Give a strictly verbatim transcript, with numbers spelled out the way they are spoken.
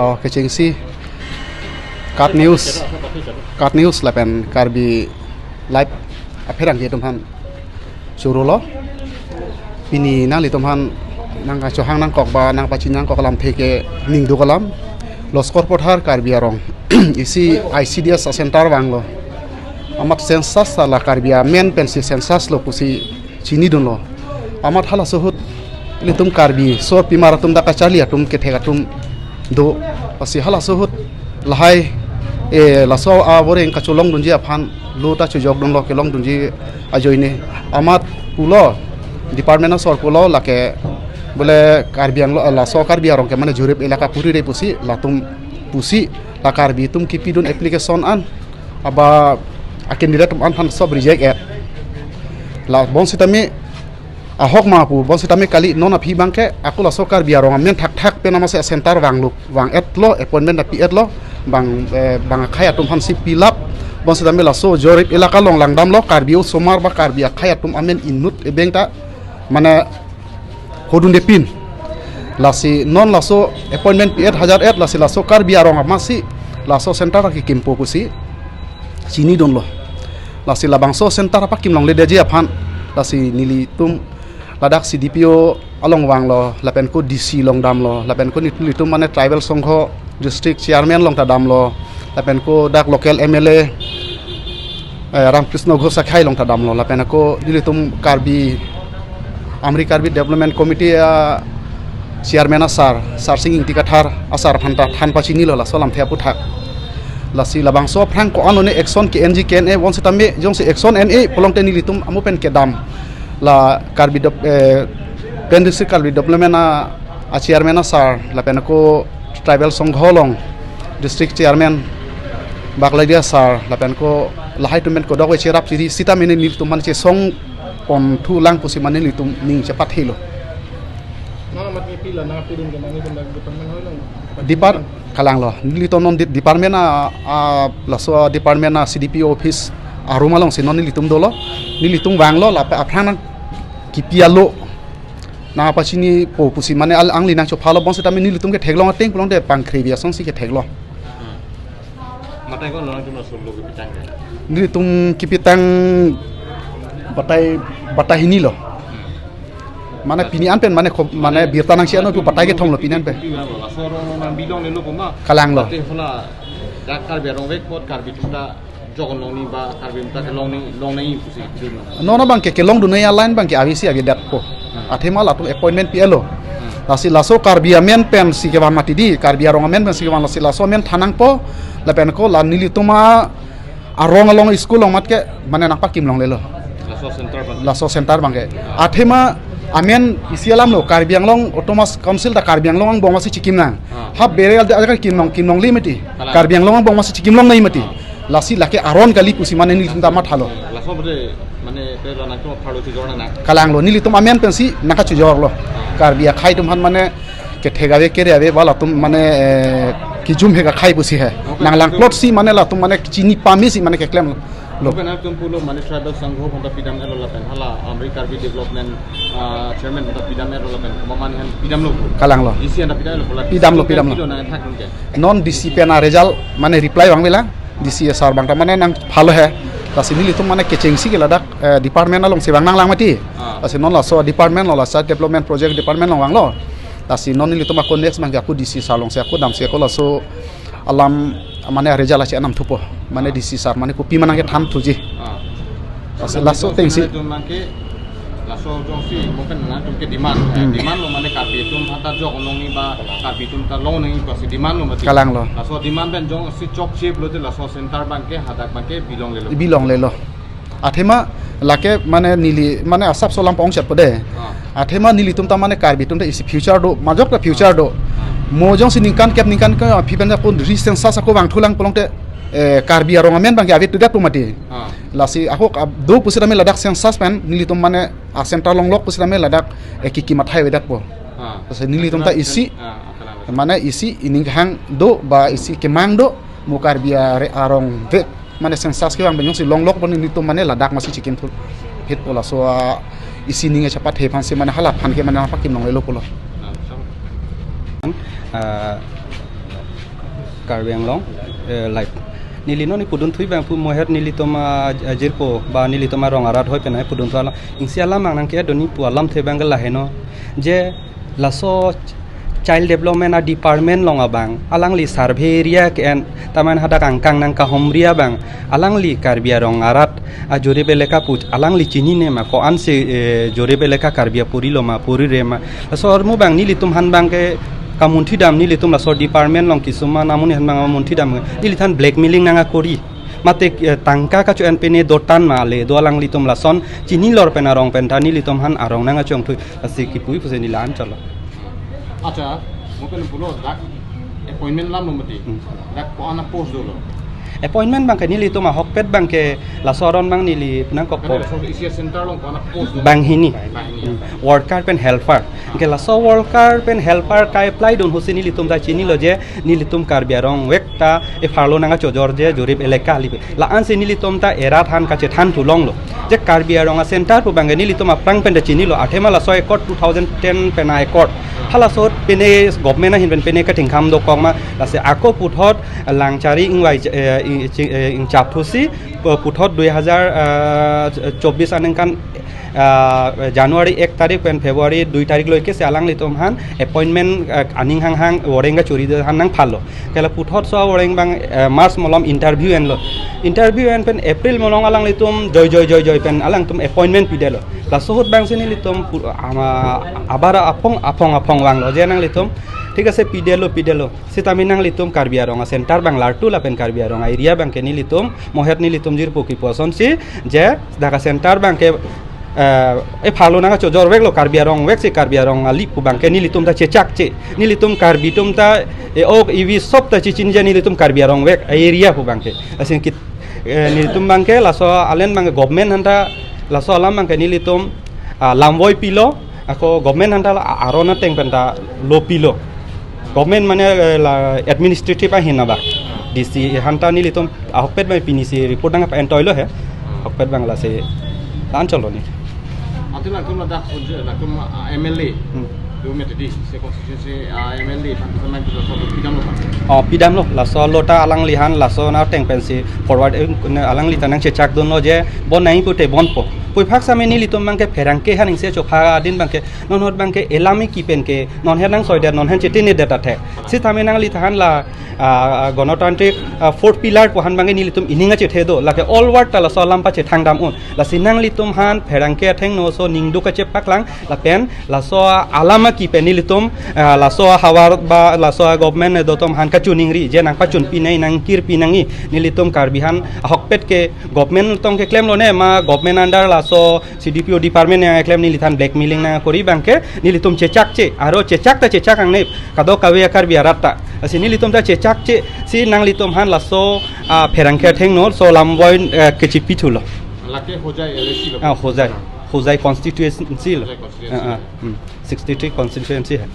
Oh, kechengsi KAT News, KAT News lapen Karbi Live apherangke atum aphan choro lo. Pini nanglitum aphan nangkachohang nangkok ba nangpachini nangkok alamthe ke ningduk alam. Loskor Pathar Karbi Arong isi I C D S a center vanglo. Amat census ta la Karbi amen pensi census lo pusi chinidunlo. Amat halaso ahut ilitum Karbi sor pimar atum dak kacharli atum kethek atum do. Lasi halaso ahut lahai, eh, laso avoreng kacholongdunji aphan lo ta chojokdunlo, kelongdunji ajoine. Amat pulo, department asor pulo lake bole Karbi Anglong, laso Karbi Arong ke mane Jorip elaka puri re pusi latum pusi la Karbi atum kipidun application an aba a candidate atum aphan sob reject et. La bonsitame ahok ma pu, bonsitame kali non aphi abangke ako laso Karbi Arong amen thakthak pen amatsi a center vanglo, vang-etlo, appointment ta pi-etlo, bang, eh, bang akhei atum aphansi pilap, bonsitame laso Jorip elaka along langdamlo, Karbi osomar ba Karbi akhei atum amen inut ebeng ta mane hodundepin. Lasi non laso appointment pi-et hajar et, lasi laso Karbi Arong amatsi laso center ta kekimpo pusi chinidunlo. Lasi labangso center pakimlongledetji aphan, lasi nelitum ladak C D P O along vanglo, lapen ko D C along damlo, lapen ko nelitum mane tribal songho district chairman along ta damlo, lapen ko dak local M L A, eh, Ramkrishna Ghosh akhei along ta damlo, lapen ko nelitum Karbi, Amri Karbi Development Committee a chairman asar, Sarsing Ingti Kathar asar aphan ta than pachinilo laso alamthe aputhak. Lasi labangso aphrang ko-an lone action ke-enji ke-en-e, bonsitame jongsi action en-e pulongte nelitum amo pen kedam. La Karbi Dep-, eh, Pen District Karbi Development a, a chairman asar, lapen ko tribal songho along district chairman Baklaidi asar, lapen ko lahai atum pen kodok ve cherap chiri sita mene nelitum mane chesong ponthulang pusi mane nelitum ning chepathelo. Nang amat ngepi la, nang apidun ke nang itum dak department hoi long. Depart-, kalanglo. Nelitum non di-, department a, a, laso department a C D P O office a room alongsi non nelitum dolo. Nelitum vanglo, lapen aphrang nangkipi alo nangpachinipo pusi mane al angli nangchophalo, bonsitame nelitum ke theklong ateng pulongte pangkhre bi asonsi ke theklong. Matai ko nang cuma solo ke pitang ke. Nelitum kipitang batai, batai hini lo. Mane pini an pen mane khop, mane birta nangsi ano pu batai kethom lo pini an pen. Laso arong nang bilonglelo puma. Kalanglo. Ate hola dak Karbi Arong vek apot Karbi atum ta jok longni ba Karbi atum ta kelongni, longnangji pusi dun. Non abangke kelongdun a-line abangke avesi avedet po. Athema latum appointment pi-etlo. Lasi laso Karbi amen pensi kevang mati di, Karbi Arong amen pensi kevang, lasi laso amen than nangpo, lapen ko la nelitum a arong along school along mat ke mane nangpakimlonglelo. Laso center abang. Laso center abangke. Athema amen isi alamlo, Karbi Anglong Autonomous Council ta Karbi Anglong angbong amatsi chikim nang. Ah. Ha bere aja kimlong, kimlongle mati. Kalang. Karbi Anglong angbong amatsi chikimlongnei mati. Ah. Lasi lake aron kali pusi mane nelitum ta mathalo. Laso bade mane pe lo nangtum apharlo chijor nang. Kalanglo, nelitum amen pensi nangkachijorlo. Ah. Karbi akhei atum aphan mane kethek ave kere ave ba latum mane, eh, kijum he kakhei pusi he. Okay. Nanglang plot si mane latum mane chini pame si mane keklemlo. Lapen nangtum pulo mane tribal sangho aphan ta pidam-etlo lapen hala Amri Karbi Development, ah, chairman aphan ta pidam-etlo lapen mane han pidamlo. Kalanglo. D C aphan ta pidam-etlo. Pidamlo, pidamlo. Pidam nang thak nung ke. Non D C pen a result mane reply vangvelang. D C sir abang ta mane nangphalo he. Lasi nelitum mane kechengsi ke ladak, eh, department alongsi vang nanglang mati. Ah. Lasi non laso department lo, laso development project department along vanglo. Lasi non nelitum ako next abangke ako D C sir alongsi ako damsi ako laso alam mane result achi anam thupo. Mane D C sir mane kopi ma nangkethan thuji. Ah. Lasi laso atengsi. Nangtum abangke laso jongsi mungkin nangtum ke demand, eh, Hmm. demand lo mane Karbi atum aphan ta jok longni ba Karbi atum ta longnangji pusi demand lo mati. Kalanglo. Laso demand pen jongsi chokche pulote laso center abangke hadak abangke bilonglelo. Bilonglelo. Athema lake mane neli mane asapso lam pong chat pode. Ah. Athema nelitum ta mane Karbi atum ta isi future do, majok ta future do. Ah. Mo jongsi ningkan kep ningkan ke aphi pen ako recent census ako vangthulang pulongte, eh, Karbi Arong amen abangke ave tudat pu mati. Ah. Lasi ako ab-, do pusitame ladak census pen nelitum mane a center longlok pusitame ladak, eh, kiki mathai avedet po. Ah. Lasi nelitum ta isi, Ah, kalang. mane isi ining hang do ba isi kemang do mo Karbi are arong ve mane census kevang pen jongsi longlok pen nelitum mane ladak amatsi chikim thu phit po laso, ah, isi ning chepathe aphansi mane hala aphan ke mane pakimlonglelo pulo. Ah, so. Ah, Karbi Anglong, eh, live. Neli non ni pudun thui abang pu moher nelitum ajirpo ba nelitum arong arat hoi penai pudun thui alam. Isi alam ang nangke doni pu alamthe abang ke laheno. Je laso child development a department along abang alangli survey area ke-en taman hadak angkang nangkahomri abang alangli Karbi arong arat a jorip eleka pu alangli chinine ma ko-ansi, eh, jorip eleka Karbi apuri lo ma puri re ma. Laso ahormu abang nelitum han abang ke kamunthi dam nelitum laso department along kisuma namuni han abang kamunthi dam nelithan blackmailing nangkori. Mate, eh, tangka kacho-en pine dotan ma le do alanglitum lason chinilor pen arong pen ta nelitum han arong nangkachongthui. Lasi kipu-i pusi neli la-an cholo. Accha, mo pen pulo dak appointment alam lo mati. Hmm. Dak ko-an a post dolo. Appointment abang ke nelitum ahokpet abang ke laso aron abang neli nangkok Kali por. Laso isi a center along ko-an a post dolo. Banghini. Banghini. Hmm. Worker pen helper. Ke laso worker pen helper ka-apply dun ahutsi nelitum ta chinilo je nelitum Karbi arong vek ta epharlo nangkachojor je jorip eleka lipe. La-ansi nelitum ta erat han kachethan thulonglo. Je Karbi arong a center pu abang ke nelitum aphrang pen ta chinilo. Athema laso accord two thousand ten pen a accord. Halaso pine government ahin pen pine kathingkham dokok ma. Lasi ako puthot Langchari ingvai, eh, ing, chi-, eh, ingchap thusi, eh, puthot dui hajar, eh, chobis aningkan, eh, January ek tarik pen February dui tarik loike si alanglitum han appointment, eh, aning hanghang voreng kachori de han nangphallo. Kela puthot so voreng abang, eh, March malom interview enlo. Interview en pen April malom alanglitum joi joi joi joi pen alangtum appointment pidetlo. Laso ahut abangsi nelitum pu-, ama, abar aphong aphong aphong vanglo je nanglitum. Thik ase pidetlo pidetlo. Sitame nanglitum Karbi arong a center abang lartu lapen Karbi arong a area abang ke nelitum moher nelitum jirpo kipu asonsi je dak a center abang ke, eh, epharlo nangkachojor veklo Karbi arong vek si Karbi arong ali pu abang ke nelitum ta chechakche. Nelitum Karbi atum ta e-ok evi sob ta chichinine nelitum Karbi arong vek a area pu abang ke. Lasi kit, eh, nelitum abang ke laso alen abang ke government han ta laso alam abang ke nelitum, ah, lamvoi pilo. Ako government han ta la aron ateng pen ta lo pilo. Government mane, eh, la administrative ahin abang. D C han ta nelitum ahokpet abang pinisi report nangpa-entoilo he. Ahokpet abang lasi la-an cholo ni. Ante lakum ladak kunje lakum, ah, M L A. Hmm. Do mete di se constituency, ah, M L A pan sana kita solo pidamlo kan. Oh, pidamlo. Laso lo ta alanglihan laso na ateng pensi forward, eh, ne alangli ta nangchechak dunlo je bon nai pute bonpo. Puphak same nelitum abang ke pherangke han ingse chopha adin abang ke non ahut abang ke elam eki pen ke non her nangsoidet non han chetine det athe. Sitame nanglithan la, ah, gonotantrik, ah, fourth pillar pu han abang ke nelitum ining achethe do. Lake all word ta laso alam pachethang dam un. Lasi nanglitum han pherangke athengno so ningduk kachepaklang lapen laso alam eki pen nelitum, ah, laso havar ba laso government do atum han kachiningri je nangpachunpi nai nangkirpi nangji nelitum Karbi han ahokpet ke government tong keklemlo ne ma government under laso C D P O department nangkeklem nelithan blackmailing nangkori abang ke nelitum chechakche aro chechak ta chechak angne kadokave a Karbi arat ta. Lasi nelitum ta chechakche si nanglitum han laso, ah, pherangke athengno so lamvoi, eh, kachipithulo. Lake Hojai L A C lo. Ah, Hojai. Hojai constituency lo. Hojai constituency. Ah, ah, hmm. Sixty-three constituency hai.